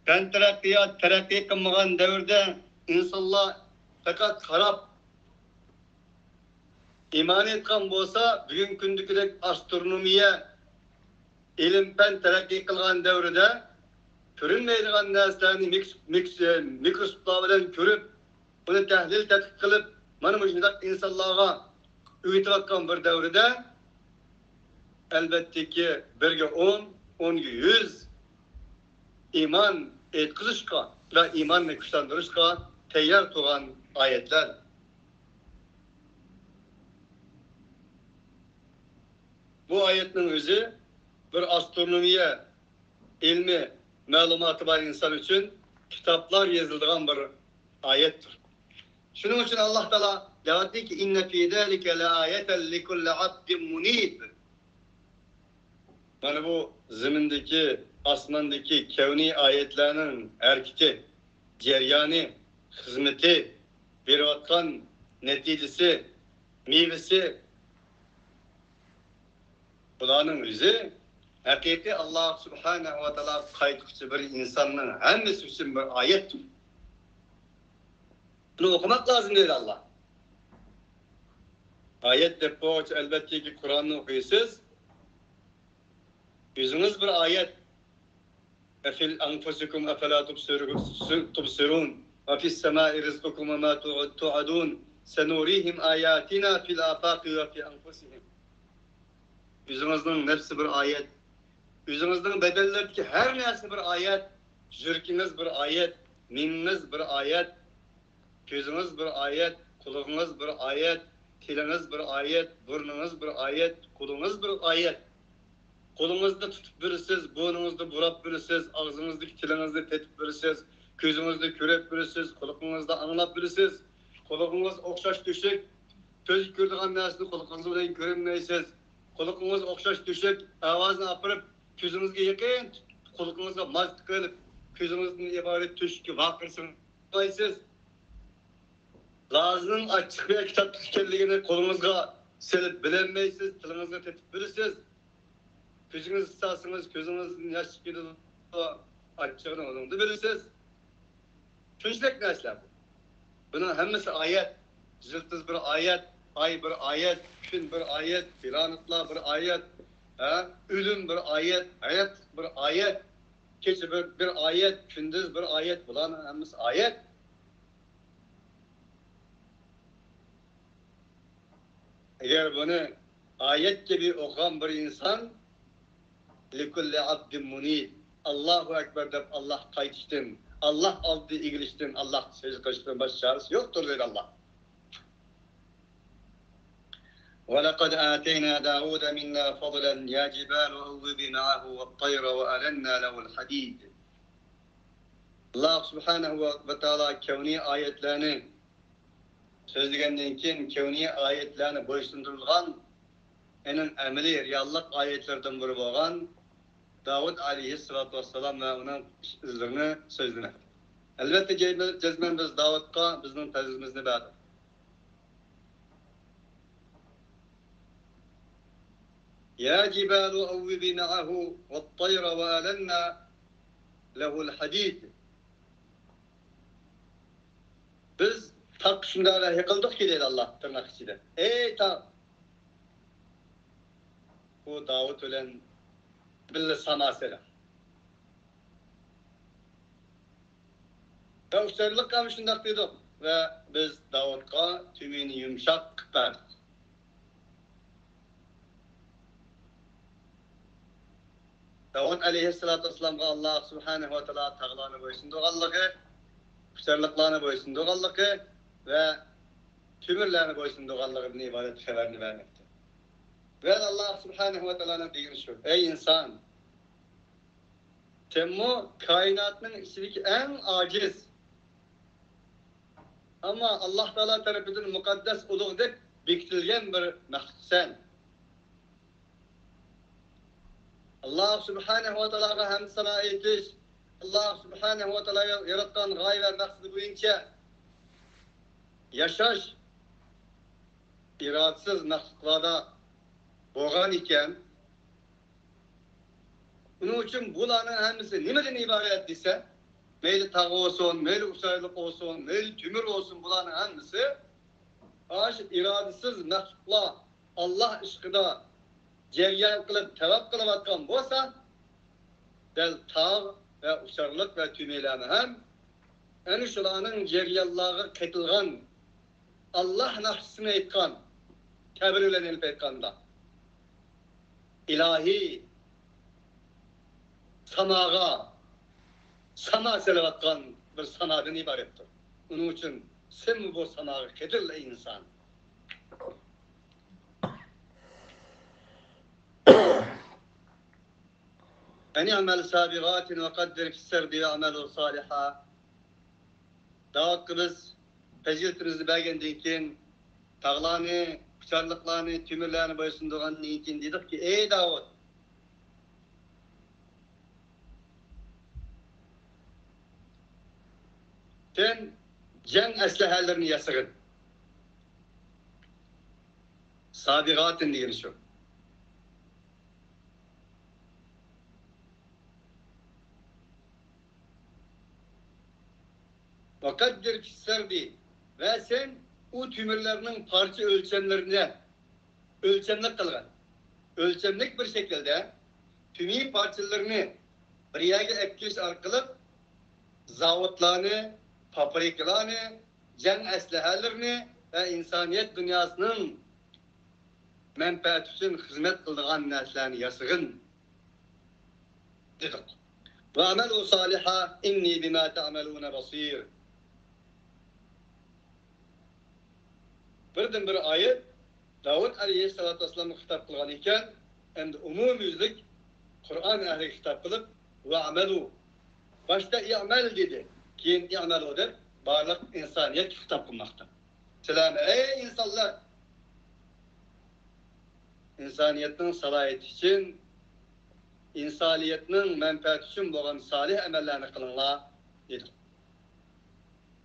پەن تەرەققىيات، تەرەققىي قىلمىغان دەۋردە ئىنسانلار پەقەت قاراپ ئىمان ئېيتقان بولسا، بۈگۈنكى كۈندىكىدەك ئاسترونومىيە، ئىلىم-پەن تەرەققىي قىلغان دەۋرىدە كۆرۈنمەيدىغان نەرسىلەرنى مىكس-، مىكس-، مىكروسكوپلار بىلەن كۆرۈپ، بۇنى تەھلىل، تەتقىق قىلىپ، مانا مۇشۇنداق ئىنسانلارغا ئۆگىتىۋاتقان بىر دەۋردە، ئەلۋەتتىكى، بىرگە ئون، ئونغا يۈز ئىمان ئېيتقۇزۇشقا ۋە ئىماننى كۈچلەندۈرۈشقا تەييار تۇرغان ئايەتلەر. بۇ ئايەتنىڭ ئۆزى بىر ئاسترونومىيە ئىلمىي مەلۇماتى بار ئىنسان ئۈچۈن كىتابلار يېزىلىدىغان بىر ئايەتتۇر. شۇنىڭ ئۈچۈن ئاللا تائالا دەۋاتتىكى، «إن في ذلك لآية لكل عبد منيب.» مانا بۇ زېمىندىكى، ئاسماندىكى كەۋنىي ئايەتلەرنىڭ ھەرىكىتى، جەريانى، خىزمىتى، بېرىۋاتقان نەتىجىسى، مېۋىسى، بۇلارنىڭ ئۆزى ھەقىقىي ئاللا سۇبھانەھۇ ۋە تائالا قايتقۇچى بىر ئىنساننىڭ ھەممىسى ئۈچۈن بىر ئايەتتۇر. بۇنى ئوقۇماق لازىم دەيدۇ ئاللا. ئايەت دەپ بولغۇچە ئەلۋەتتىكى قۇرئاننى ئوقۇيسىز. ئۆزىڭىز بىر ئايەت. أفي أنفسكم أفلا تبصرون، تبصرون، وفي السماء رزقكم وما توعدون، سنريهم آياتنا في الآفاق وفي أنفسهم. ئۆزىڭىزنىڭ نەپسى بىر ئايەت. ئۆزىڭىزنىڭ بەدەنلىرىدىكى ھەر نەرسە بىر ئايەت. يۈرىكىڭىز بىر ئايەت، مېڭىڭىز بىر ئايەت، كۆزىڭىز بىر ئايەت، قۇلىقىڭىز بىر ئايەت، تىلىڭىز بىر ئايەت، بۇرنىڭىز بىر ئايەت، قولىڭىز بىر ئايەت. قولىڭىزدا تۇتۇپ بېرىسىز، بۇرنىڭىزدا بۇراپ بېرىسىز، ئاغزىڭىزدىكى تىلىڭىزنى تېتىپ بېرىسىز، كۆزىڭىزدە كۆرۈپ بېرىسىز، قۇلىقىڭىزدا ئاڭلاپ بېرىسىز. قۇلىقىڭىز ئوخشاش تۆشۈك، كۆز كۆرىدىغان نەرسىنى قۇلىقىڭىز بىلەن كۆرەلمەيسىز. قۇلىقىڭىز ئوخشاش تۆشۈك، ئاۋازنى ئاپىرىپ كۆزىڭىزگە يېقىن، قۇلىقىڭىزغا ماس قىلىپ، كۆزىڭىزدىن ئىبارەت تۆشۈككە ۋارقىرىسىڭىز ئاڭلايسىز. لازىنىڭ ئاچچىق ۋە تاتلىق ئىكەنلىكىنى قولىڭىزغا سېلىپ بىلەلمەيسىز، تىلىڭىزغا تېتىپ بىلىسىز. كۆزىڭىزنى سالسىڭىز، كۆزىڭىزدىن ياش چىقىدۇ، ئاچچىقىنى ئۇنىڭدا بىلىسىز. شۇنچىلىك نەرسىلەر بۇ. بۇنىڭ ھەممىسى ئايەت. يىلتىز بىر ئايەت، ئاي بىر ئايەت، كۈن بىر ئايەت، پلانېتلار بىر ئايەت، ھە؟ ئۆلۈم بىر ئايەت، ھاياتلىق بىر ئايەت، كېچە بىر، بىر ئايەت، كۈندۈز بىر ئايەت، بۇلارنىڭ ھەممىسى ئايەت. ئەگەر بۇنى ئايەت كەبى ئوقۇغان بىر ئىنسان، لىكۇللى ئابدىن مۇنىب، ئاللاھۇ ئەكبەر دەپ ئاللاھقا قايتىشتىن، ئاللاھ ئالدىدا ئېگىلىشتىن، ئاللاھقا سەجدە قىلىشتىن باشقا چارىسى يوقتۇر، دەيدۇ ئاللاھ. ولقد آتينا داود منا فضلا يا جبال أوبي معه والطير وألنا له الحديد. ئاللاھ سۇبھانەھۇ ۋە تائالا كەۋنىي ئايەتلەرنى سۆزلىگەندىن كېيىن، كەۋنىي ئايەتلەرنى بويسۇندۇرۇلغان، ئېنىڭ ئەمەلىي، رېئاللىق ئايەتلىرىدىن بىرى بولغان داۋۇت ئەلەيھىسسالاتۇ ۋەسسالام ۋە ئۇنىڭ ئىش-ئىزلىرىنى سۆزلىمەكتە. ئەلۋەتتە، جەزمەن بىز داۋۇتقا بىزنىڭ پەزلىمىزنى بەردۇق. يا جبال أوبي معه والطير وألنا له الحديد. بىز تاغقا شۇنداق ۋەھىي قىلدۇقكى، دەيدۇ ئاللا تىرناق ئىچىدە، ئەي تاغ، بۇ داۋۇت بىلەن بىللە ساما سېلىڭ. ۋە ئۇچارلىققا ھەم شۇنداق دېدۇق. ۋە بىز داۋۇتقا تۈمىنى يۇمشاق قىلىپ بەردۇق. داۋۇت ئەلەيھىسسالاتۇ ۋەسسالامغا ئاللا سۇبھانەھۇ ۋە تائالا تاغلارنى بويسۇندۇرغانلىقى، ئۇچارلىقلارنى بويسۇندۇرغانلىقى ۋە تۆمۈرلەرنى بويسۇندۇرغانلىقىدىن ئىبارەت خەۋەرنى بەرمەكتە. ۋە ئاللا سۇبھانەھۇ ۋە تائالانىڭ دېگىنى شۇ، ئەي ئىنسان، سەنمۇ كائىناتنىڭ ئىچىدىكى ئەڭ ئاجىز، ئەمما ئاللا تائالا تەرىپىدىن مۇقەددەس، ئۇلۇغ دەپ بېكىتىلگەن بىر مەخلۇقسەن. ئاللا سۇبھانەھۇ ۋە تائالاغا ھەمد سانا ئېيتىش، ئاللا سۇبھانەھۇ ۋە تائالا ياراتقان غايە ۋە مەقسىتى بويىچە ياشاش ئىرادىسىز مەخلۇقلاردا بولغان ئىكەن. ئۇنىڭ ئۈچۈن بۇلارنىڭ ھەممىسى نېمىدىن ئىبارەت دېسە، مەيلى تاغ بولسۇن، مەيلى ئۇچارلىق بولسۇن، مەيلى تۆمۈر بولسۇن، بۇلارنىڭ ھەممىسى ئاشۇ ئىرادىسىز مەخلۇقلار ئاللا ئىشقىدا جەريان قىلىپ تەۋاپ قىلىۋاتقان بولسا، دەل تاغ ۋە ئۇچارلىق ۋە تۆمۈرلەرمۇ ھەم ئەنە شۇلارنىڭ جەريانلارغا قېتىلغان، ئاللا ناخشىسىنى ئېيتقان، تەبىر بىلەن ئېلىپ ئېيتقاندا، ئىلاھىي ساماغا ساما سېلىۋاتقان بىر سانادىن ئىبارەتتۇر. ئۇنىڭ ئۈچۈن سەنمۇ بۇ ساناغا قېتىل، ئەي ئىنسان. أن اعمل سابغات وقدر في السرد واعملوا صالحا. داۋۇتقا بىز پەزىلىتىمىزنى بەرگەندىن كېيىن، تاغلارنى، ئۇچارلىقلارنى، تۆمۈرلەرنى بويسۇندۇرغاندىن كېيىن دېدۇقكى، ئەي داۋۇت، سەن جەڭ ئەسلىھەلىرىنى ياسىغىن. سابىغاتىن دېگىنى شۇ. ۋەقەددىر فىسسەردى، ۋە سەن ئۇ تۆمۈرلەرنىڭ پارچە ئۆلچەملىرىنى ئۆلچەملىك قىلغىن. ئۆلچەملىك بىر شەكىلدە تۆمۈر پارچىلىرىنى بىر يەرگە ئەكىرىش ئارقىلىق زاۋۇتلارنى، فابرىكىلارنى، جەڭ ئەسلىھەلىرىنى ۋە ئىنسانىيەت دۇنياسىنىڭ مەنپەئەتى ئۈچۈن خىزمەت قىلىدىغان نەرسىلەرنى ياسىغىن، دېدۇق. ۋەئمەلۇ سالىھا، ئىننى بىما تەئمەلۇنە بەسىر. بىردىنبىر ئايەت داۋۇت ئەلەيھىسسالاتۇ ۋەسسالامغا خىتاب قىلغان ئىكەن، ئەمدى ئومۇميۈزلۈك قۇرئان ئەھلىگە خىتاب قىلىپ، ۋەئمەلۇ. باشتا ئىئمەل دېدى، كېيىن ئىئمەلۇ دەپ بارلىق ئىنسانىيەتكە خىتاب قىلماقتا. سىلەرمۇ، ئەي ئىنسانلار! ئىنسانىيەتنىڭ سالاھىيىتى ئۈچۈن، ئىنسانىيەتنىڭ مەنپەئەتى ئۈچۈن بولغان سالىھ ئەمەللەرنى قىلىڭلار، دېدى.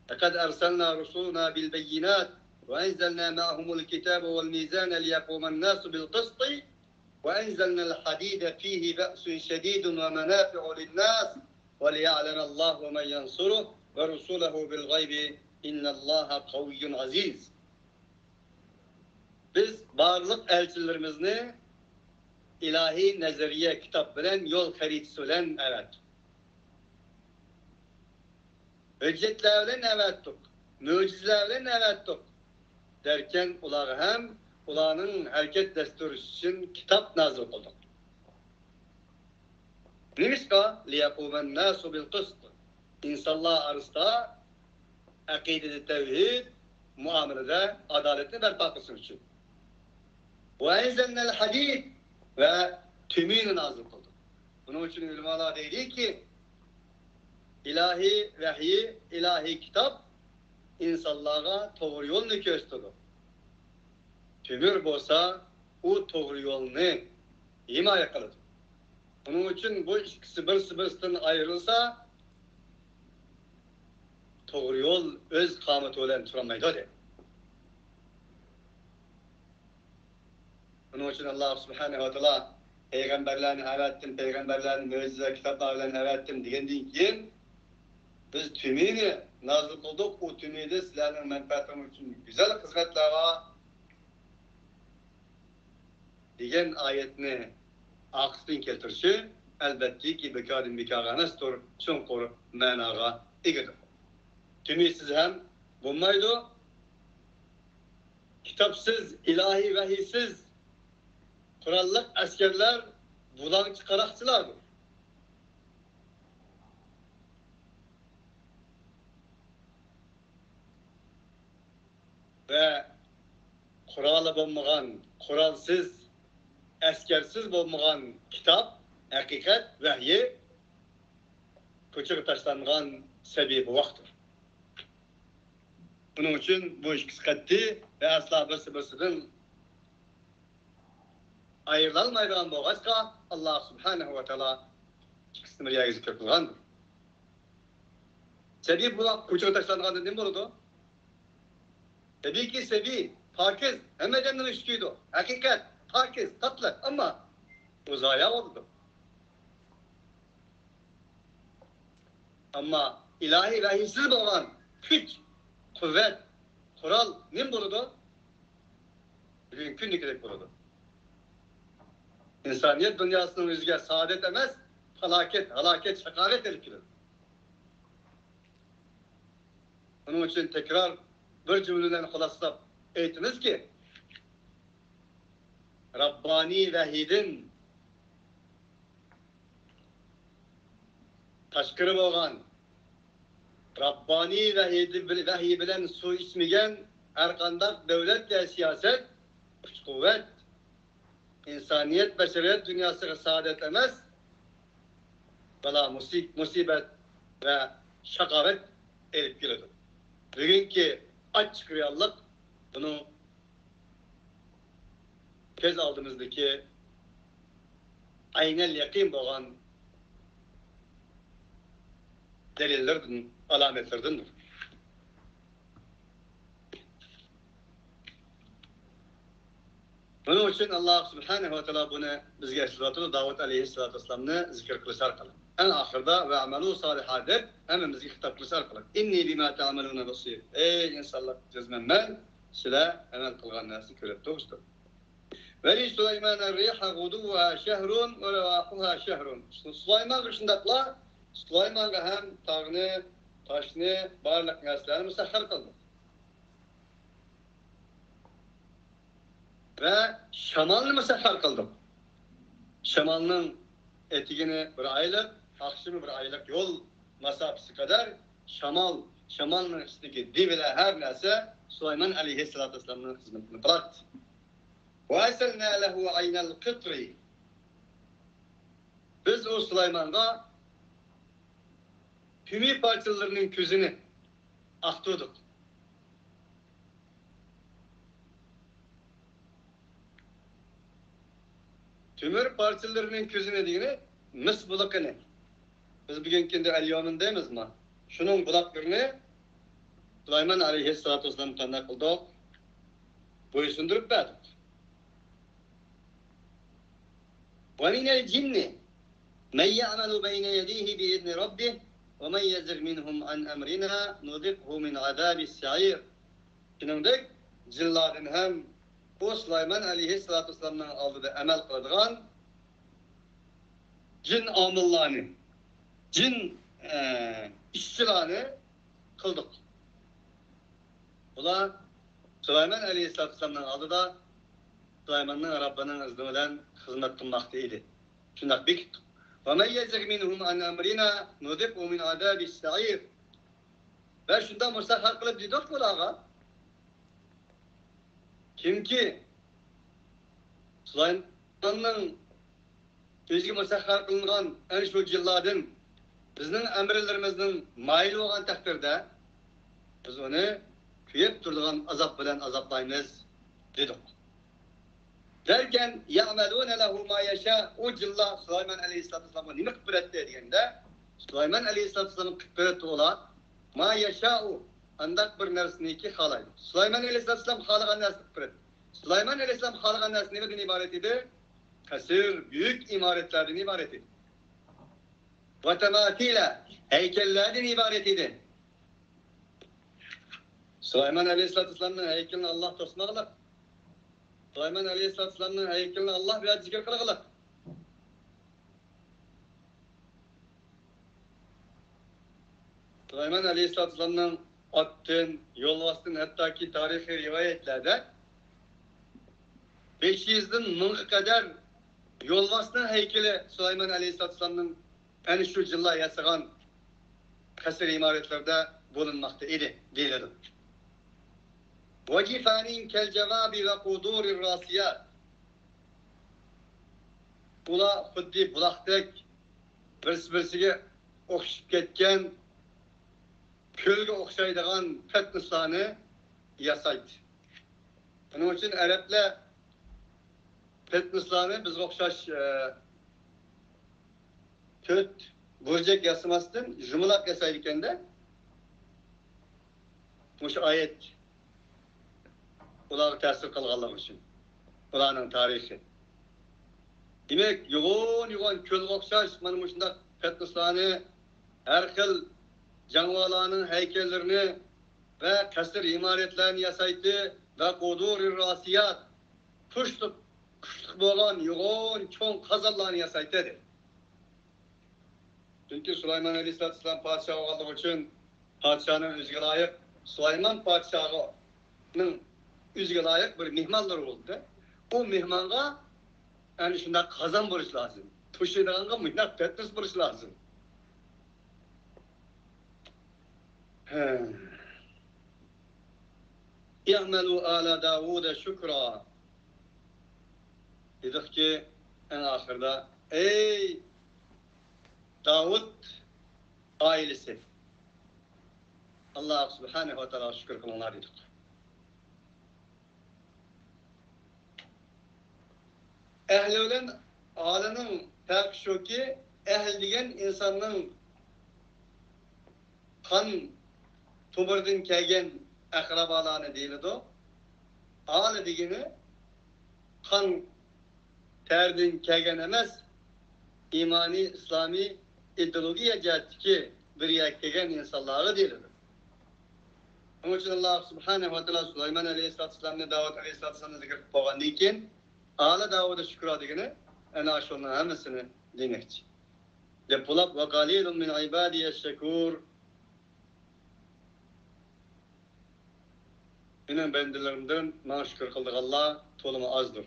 لەقەد ئەرسەلنا رۇسۇلۇنا بىلبەييىنات ۋە ئەنزەلنا مەئەھۇمۇل كىتابە ۋەل مىزانە لىيەقۇمەن ناسۇ بىل قىسطى ۋە ئەنزەلنەل ھەدىدە فىيھى بەئسۇن شەدىدۇن ۋە مەنافىئۇ لىنناس ۋە لىيەئلەمەللاھۇ مەن يەنسۇرۇھۇ ۋە رۇسۇلەھۇ بىل غەيبى ئىننەللاھە قەۋىييۇن ئەزىز. بىز بارلىق ئەلچىلىرىمىزنى ئىلاھىي نەزەرىيە كىتاب بىلەن، يول خەرىتىسى بىلەن ئەۋەتتۇق. ھۆججەتلەر بىلەن ئەۋەتتۇق. مۆجىزىلەر بىلەن ئەۋەتتۇق. دەركەن ئۇلارغا ھەم ئۇلارنىڭ ھەرىكەت دەستۇرى ئۈچۈن كىتاب نازىل قىلدۇق. نېمىشقا؟ لىيەقۇمەن ناسۇ بىل قىسط. ئىنسانلار ئارىسىدا ئەقىدىدە تەۋھىد، مۇئامىلىدە ئادالەتنى بەرپا قىلسۇن ئۈچۈن. ۋە ئەنزەلنەل ھەدىد، ۋە تۆمۈرنى نازىل قىلدۇق. بۇنىڭ ئۈچۈن ئۆلىمالار دەيدىكى، ئىلاھىي ۋەھىي، ئىلاھىي كىتاب ئىنسانلارغا توغرا يولنى كۆرسىتىدۇ. تۆمۈر بولسا، ئۇ توغرا يولنى ھىمايە قىلىدۇ. بۇنىڭ ئۈچۈن بۇ ئىككىسى بىرسى بىرسىدىن ئايرىلسا، توغرا يول ئۆز قامىتى بىلەن تۇرالمايدۇ، دەيدۇ. شۇنىڭ ئۈچۈن ئاللا سۇبھانەھۇ ۋە تائالا پەيغەمبەرلەرنى ئەۋەتتىم، پەيغەمبەرلەرنى مۆجىزە، كىتابلار بىلەن ئەۋەتتىم دېگەندىن كېيىن، بىز تۈمىنى نازىل قىلدۇق، ئۇ تۈمىدە سىلەرنىڭ مەنپەئەتىڭلار ئۈچۈن گۈزەل خىزمەتلەر بار دېگەن ئايەتنى ئارقىسىدىن كەلتۈرۈشى، ئەلۋەتتىكى، بىكاردىن بىكارغا ئەمەستۇر، چوڭقۇر مەناغا ئىگىدۇر. تۈمىسىز ھەم بولمايدۇ. كىتابسىز، ئىلاھىي ۋەھىيسىز قوراللىق ئەسكەرلەر بۇلاڭچى قاراقچىلاردۇر. ۋە قورالى بولمىغان، قورالسىز، ئەسكەرسىز بولمىغان كىتاب، ھەقىقەت، ۋەھيى كوچىغا تاشلانغان سەبىي بوۋاقتۇر. بۇنىڭ ئۈچۈن بۇ ئىككىسى قەتئىي ۋە ئەسلا بىرسى بىرسىدىن ئايرىلالمايدىغان بولغاچقا، ئاللا سۇبھانەھۇ ۋە تائالا ئىككىسىنى بىر يەرگە زىكىر قىلغاندۇر. سەبىي بوۋاق كوچىغا تاشلانغاندا نېمە بولىدۇ؟ تەبىئىيكى، سەبىي، پاكىز، ھەممە ئادەمنىڭ ئىشى كېلىدۇ. ھەقىقەت، پاكىز، تاتلىق، ئەمما ئۇ زايا بولىدۇ. ئەمما ئىلاھىي ۋەھىيسىز بولغان كۈچ، قۇۋۋەت، قورال نېمە بولىدۇ؟ بۈگۈنكى كۈندىكىدەك بولىدۇ. ئىنسانىيەت دۇنياسىنىڭ يۈزىگە سائادەت ئەمەس، پالاكەت، ھالاكەت، شاقاۋەت ئېلىپ كېلىدۇ. بۇنىڭ ئۈچۈن تەكرار بىر جۈملە بىلەن خۇلاسىلاپ ئېيتىمىزكى، رەببانىي ۋەھىيدىن تاشقىرى بولغان، رەببانىي ۋەھىيدىن، ۋەھىي بىلەن سۇ ئىچمىگەن ھەرقانداق دۆلەت ۋە سىياسەت، كۈچ-قۇۋۋەت، ئىنسانىيەت، بەشەرىيەت دۇنياسىغا سائادەت ئەمەس، بالا مۇسىب-، مۇسىبەت ۋە شاقاۋەت ئېلىپ كېلىدۇ. بۈگۈنكى ئاچچىق رېئاللىق بۇنىڭ كۆز ئالدىمىزدىكى ئەينەل يەقىن بولغان دەلىللىرىدىن، ئالامەتلىرىدىندۇر. بۇنىڭ ئۈچۈن ئاللا سۇبھانەھۇ ۋە تائالا بۇنى بىزگە ئەسلىتىۋاتىدۇ، داۋۇت ئەلەيھىسسالاتۇ ۋەسسالامنى زىكىر قىلىش ئارقىلىق. ئەڭ ئاخىرىدا «ۋەئمەلۇ سالىھا» دەپ ھەممىمىزگە خىتاب قىلىش ئارقىلىق، «ئىننى بىما تەئمەلۇنە بەسىر». ئەي ئىنسانلار، جەزمەن مەن سىلەر ئەمەل قىلغان نەرسىنى كۆرۈپ تۇرۇشتۇر. ۋەلىسۇلەيمانە رىيھە غۇدۇۋۋۇھا شەھرۇن ۋە رەۋاھۇها شەھرۇن. سۇلايمانغا شۇنداقلا، سۇلايمانغا ھەم تاغنى، تاشنى، بارلىق نەرسىلەرنى مۇسەخخەر قىلدۇق. ۋە شامالنى مۇسەخخەر قىلدۇق. شامالنىڭ ئەتىگىنى بىر ئايلىق، ئاخشىمى بىر ئايلىق يول ماساپىسى قەدەر شامال، شامالنىڭ ئىچىدىكى دېۋىلەر، ھەر نەرسە سۇلايمان ئەلەيھىسسالاتۇ ۋەسسالامنىڭ خىزمىتىنى قىلاتتى. ۋە ئەسەلنە لەھۇ ئەينەل قىترى. بىز ئۇ سۇلايمانغا تۈمۈر پارچىلىرىنىڭ كۆزىنى ئاقتۇردۇق. تۆمۈر پارچىلىرىنىڭ كۆزىنى دېگىنى مىس بۇلىقىنى. بىز بۈگۈنكى كۈندە ئەليومىن دەيمىزما؟ شۇنىڭ بۇلاقلىرىنى سۇلايمان ئەلەيھىسسالاتۇ ۋەسسالام قانداق قىلدۇق؟ بويسۇندۇرۇپ بەردۇق. ومن الجن من يعمل بين يديه بإذن ربه ومن يزغ منهم عن أمرنا نذقه من عذاب السعير. شۇنىڭدەك جىنلاردىن ھەم ئۇ سۇلايمان ئەلەيھىسسالاتۇ ۋەسسالامنىڭ ئالدىدا ئەمەل قىلىدىغان جىن ئامىللارنى، جىن، ئە، ئىشچىلارنى قىلدۇق. ئۇلار سۇلايمان ئەلەيھىسسالاتۇ ۋەسسالامنىڭ ئالدىدا سۇلايماننىڭ رەببىنىڭ ئىزنى بىلەن خىزمەت قىلماقتا ئىدى. شۇنداق بېكىتتۇق. ومن يزغ منهم عن أمرنا نذقه من عذاب السعير. ۋە شۇنداق مۇسەخخەر قىلىپ دېدۇق ئۇلارغا. كىمكى سۇلايماننىڭ ئۆزىگە مۇسەخخەر قىلىنغان ئەنە شۇ جىنلاردىن بىزنىڭ ئەمىرلىرىمىزنىڭ مايىلى بولغان تەقدىردە، بىز ئۇنى كۆيۈپ تۇرىدىغان ئازاب بىلەن ئازابلايمىز، دېدۇق. دەركەن يعملون له ما يشاء. ئۇ جىنلار سۇلايمان ئەلەيھىسسالاتۇ ۋەسسالامغا نېمە قىلىپ بېرەتتى دېگەندە، سۇلايمان ئەلەيھىسسالاتۇ ۋەسسالام قىلىپ بېرەتتى ئۇلار. ما يشاء، ئانداق بىر نەرسىنىكى خالايدۇ. سۇلايمان ئەلەيھىسسالاتۇ ۋەسسالام خالىغان نەرسىنى قىلىپ بېرەتتى. سۇلايمان ئەلەيھىسسالام خالىغان نەرسە نېمىدىن ئىبارەت ئىدى؟ قەسىر، بۈيۈك ئىمارەتلەردىن ئىبارەت ئىدى. ۋە تەماسىلە، ھەيكەللەردىن ئىبارەت ئىدى. سۇلايمان ئەلەيھىسسالاتۇ ۋەسسالامنىڭ ھەيكىلىنى ئاللاھ توسماقلىق. سۇلايمان ئەلەيھىسسالاتۇ ۋەسسالامنىڭ ھەيكىلىنى ئاللاھ بىلەن زىكىر قىلغىلىق. سۇلايمان ئەلەيھىسسالاتۇ ۋەسسالامنىڭ ئاتتىن، يولۋاستىن، ھەتتاكى تارىخىي رىۋايەتلەردە بەش يۈزدىن مىڭغا قەدەر يولۋاسنىڭ ھەيكىلى سۇلايمان ئەلەيھىسسالاتۇ ۋەسسالامنىڭ ئەنە شۇ جىنلار ياسىغان قەسىر ئىمارەتلىرىدە بولۇنماقتا ئىدى، دېيىلىدۇ. ۋە جىفانىن كەل جاۋابى ۋە قۇدۇرىر راسىيات. ئۇلار خۇددى بۇلاقتەك بىرسى-بىرسىگە ئوخشىشىپ كەتكەن، كۆلگە ئوخشايدىغان پەتنۇسلارنى ياسايتتى. شۇنىڭ ئۈچۈن ئەرەبلەر پەتنۇسلارنى بىزگە ئوخشاش، ئە، تۆت بۇرجەك ياسىماستىن، يۇمىلاق ياسايدىكەن-دە. مۇشۇ ئايەت ئۇلارغا تەسىر قىلغانلىقى ئۈچۈن، ئۇلارنىڭ تارىخى. دېمەك، يوغان-يوغان كۆلگە ئوخشاش مانا مۇشۇنداق پەتنۇسلارنى، ھەر خىل جاڭۋالارنىڭ ھەيكەللىرىنى ۋە قەسىر ئىمارەتلەرنى ياسايتتى. ۋە قۇدۇرىر راسىيات، كۈچلۈك، كۈچلۈك بولغان يوغان چوڭ قازانلارنى ياسايتتى، دېدى. چۈنكى سۇلايمان ئەلەيھىسسالاتۇ ۋەسسالام پادىشاھ بولغانلىقى ئۈچۈن، پادىشاھنىڭ ئۆزىگە لايىق، سۇلايمان پادىشاھنىڭ ئۆزىگە لايىق بىر مېھمانلىرى بولدى. ئۇ مېھمانغا ئەنە شۇنداق قازان بولۇشى لازىم. توشۇيدىغانغا مۇنداق پەتنۇس بولۇشى لازىم. ھە. ئىئمەلۇ ئالە داۋۇدە شۈكرا. دېدۇقكى، ئەڭ ئاخىرىدا، ئەي داۋۇت ئائىلىسى، ئاللاھ سۇبھانەھۇ ۋە تائالاغا شۈكۈر قىلىڭلار، دېدۇق. ئەھلى بىلەن ئالىنىڭ پەرقى شۇكى، ئەھلى دېگەن ئىنساننىڭ قان تومۇرىدىن كەلگەن ئەقرىبالارنى دېيىلىدۇ. ئالى دېگىنى قان تەردىن كەلگەن ئەمەس، ئىمانىي، ئىسلامىي، ئىدېئولوگىيە جەھەتتىكى بىر يەرگە كەلگەن ئىنسانلارغا دېيىلىدۇ. شۇنىڭ ئۈچۈن ئاللاھ سۇبھانەھۇ ۋە تائالا سۇلايمان ئەلەيھىسسالاتۇ ۋەسسالامنى، داۋۇت ئەلەيھىسسالاتۇ ۋەسسالامنى زىكىر قىلىپ بولغاندىن كېيىن، ئالە داۋۇدە شۈكرا دېگىنى ئەنە شۇنىڭ ھەممىسىنى دېمەكچى. دەپ بولۇپ، ۋە قەلىلۇن مىن ئىبادىيەش شەكۇر. مېنىڭ بەندىلىرىمدىن ماڭا شۈكۈر قىلىدىغانلار تولىمۇ ئازدۇر.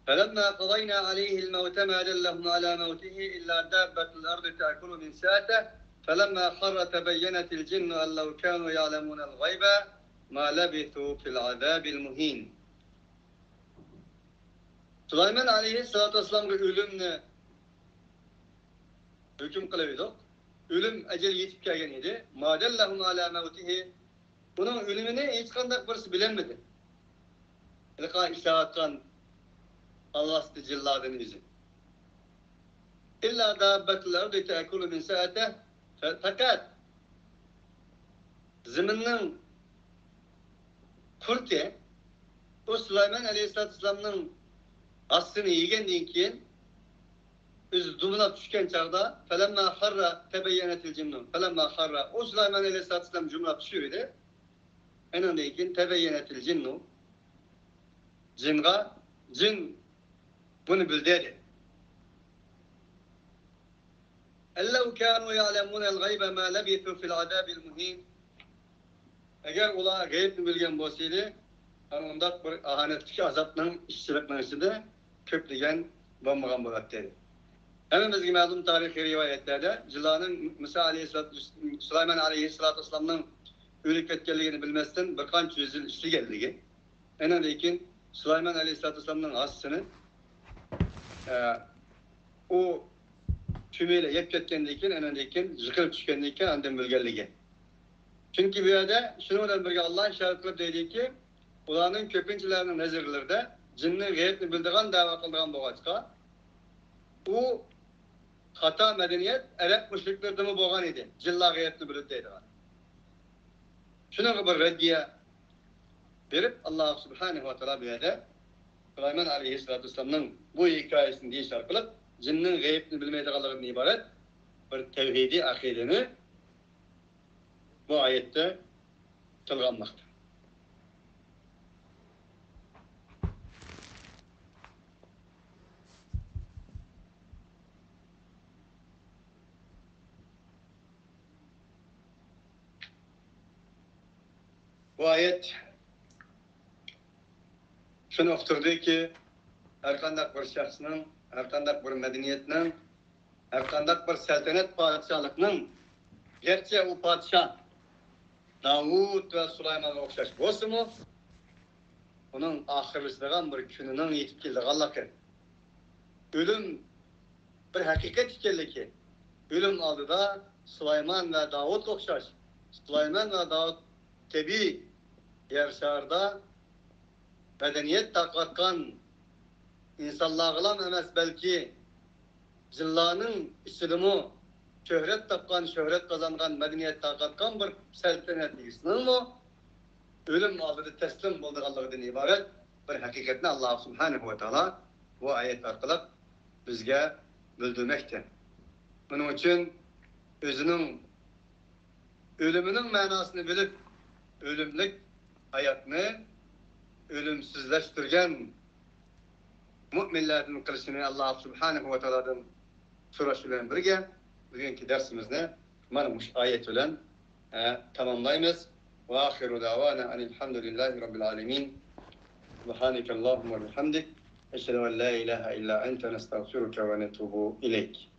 فلما قضينا عليه الموت ما دلهم على موته إلا دابة الأرض تأكل من سأته فلما خر تبينت الجن أن لو كانوا يعلمون الغيب ما لبثوا في العذاب المهين. سۇلايمان ئەلەيھىسسالاتۇ ۋەسسالامغا ئۆلۈمنى ھۆكۈم قىلىۋىدۇق. ئۆلۈم ئەجەل يېتىپ كەلگەن ئىدى. ما دلهم على موته. ئۇنىڭ ئۆلۈمىنى ھېچقانداق بىرسى بىلەلمىدى. ھېلىقى ئىشلەۋاتقان ئالۋاستى جىنلاردىن ئۆزى. إلا دابة الأرض تأكل من سأته. فقط زېمىننىڭ قۇرتى، ئۇ سۇلايمان ئەلەيھىسسالاتۇ ۋەسسالامنىڭ ھاسىسىنى يېگەندىن كېيىن، ئۆزى دومىلاپ چۈشكەن چاغدا، فلما خر تبينت الجن، فلما خر، ئۇ سۇلايمان ئەلەيھىسسالاتۇ ۋەسسالام جۇملاپ چۈشۈۋىدى. ئاندىن كېيىن تبينت الجن، جىنغا، جىن بۇنى بىلدى دېدى. أن لو كانوا يعلمون الغيب ما لبثوا في العذاب المهين. ئەگەر ئۇلار غەيىبنى بىلگەن بولسىدى، ئەنە ئۇنداق بىر ئاھانەتلىك ئازابنىڭ، ئىشچىلىقنىڭ ئىچىدە كۆپلىگەن بولمىغان بولاتتى. ھەممىمىزگە مەلۇم تارىخىي رىۋايەتلەردە جىنلارنىڭ مۇسا ئەلەيھىسسالاتۇ، سۇلايمان ئەلەيھىسسالاتۇ ۋەسسالامنىڭ ئۆلۈپ كەتكەنلىكىنى بىلمەستىن بىر قانچە يۈز يىل ئىشلىگەنلىكى. ئاندىن كېيىن سۇلايمان ئەلەيھىسسالاتۇ ۋەسسالامنىڭ ھاسىسىنى، ئە، ئۇ تۈمىلە يەپ كەتكەندىن كېيىن، ئاندىن كېيىن يىقىلىپ چۈشكەندىن كېيىن ئاندىن بىلگەنلىكى. چۈنكى بۇ يەردە شۇنىڭ بىلەن بىرگە ئاللاھ ئىشارەت قىلىپ دەيدۇكى، ئۇلارنىڭ كۆپىنچىلەرنىڭ نەزەرلىرىدە جىننى غەيىبنى بىلىدىغان دەۋا قىلىدىغان بولغاچقا، ئۇ خاتا مەدەنىيەت ئەرەب مۇشرىكلىرىدىمۇ بولغان ئىدى، جىنلار غەيىبنى بىلىدۇ دەيدىغان. شۇنىڭغا بىر رەددىيە بېرىپ، ئاللا سۇبھانەھۇ ۋە تائالا بۇ يەردە سۇلايمان ئەلەيھىسسالاتۇ ۋەسسالامنىڭ بۇ ھېكايىسىنى دېيىش ئارقىلىق جىننىڭ غەيىبنى بىلمەيدىغانلىقىدىن ئىبارەت بىر تەۋھىدىي ئەقىدىنى بۇ ئايەتتە تىلغا ئالماقتا. بۇ ئايەت شۇنى ئۇقتۇردىكى، ھەرقانداق بىر شەخسنىڭ، ھەرقانداق بىر مەدەنىيەتنىڭ، ھەرقانداق بىر سەلتەنەت پادىشاھلىقنىڭ، گەرچە ئۇ پادىشاھ داۋۇت ۋە سۇلايمانغا ئوخشاش بولسىمۇ، ئۇنىڭ ئاخىرلىشىدىغان بىر كۈنىنىڭ يېتىپ كېلىدىغانلىقى، ئۆلۈم بىر ھەقىقەت ئىكەنلىكى، ئۆلۈم ئالدىدا سۇلايمان ۋە داۋۇتقا ئوخشاش، سۇلايمان ۋە داۋۇت تەبىئىي يەر شارىدا مەدەنىيەت تارقاتقان ئىنسانلارغىلا ئەمەس، بەلكى جىنلارنىڭ ئىچىدىمۇ شۆھرەت تاپقان، شۆھرەت قازانغان، مەدەنىيەت تارقاتقان بىر سەلتەنەت ئىگىسىنىڭمۇ ئۆلۈم ئالدىدا تەسلىم بولىدىغانلىقىدىن ئىبارەت بىر ھەقىقەتنى ئاللا سۇبھانەھۇ ۋە تائالا بۇ ئايەت ئارقىلىق بىزگە بىلدۈرمەكتە. بۇنىڭ ئۈچۈن ئۆزىنىڭ ئۆلۈمىنىڭ مەناسىنى بىلىپ، ئۆلۈملۈك ھاياتنى ئۆلۈمسىزلەشتۈرگەن مۇئمىنلەردىن قىلىشىنى ئاللا سۇبھانەھۇ ۋە تائالادىن سوراش بىلەن بىرگە، بۈگۈنكى دەرسىمىزنى مانا مۇشۇ ئايەت بىلەن، ئە، تاماملايمىز. وآخر دعوانا أن الحمد لله رب العالمين. سبحانك اللهم وبحمدك، أشهد أن لا إله إلا أنت، نستغفرك ونتوب إليك.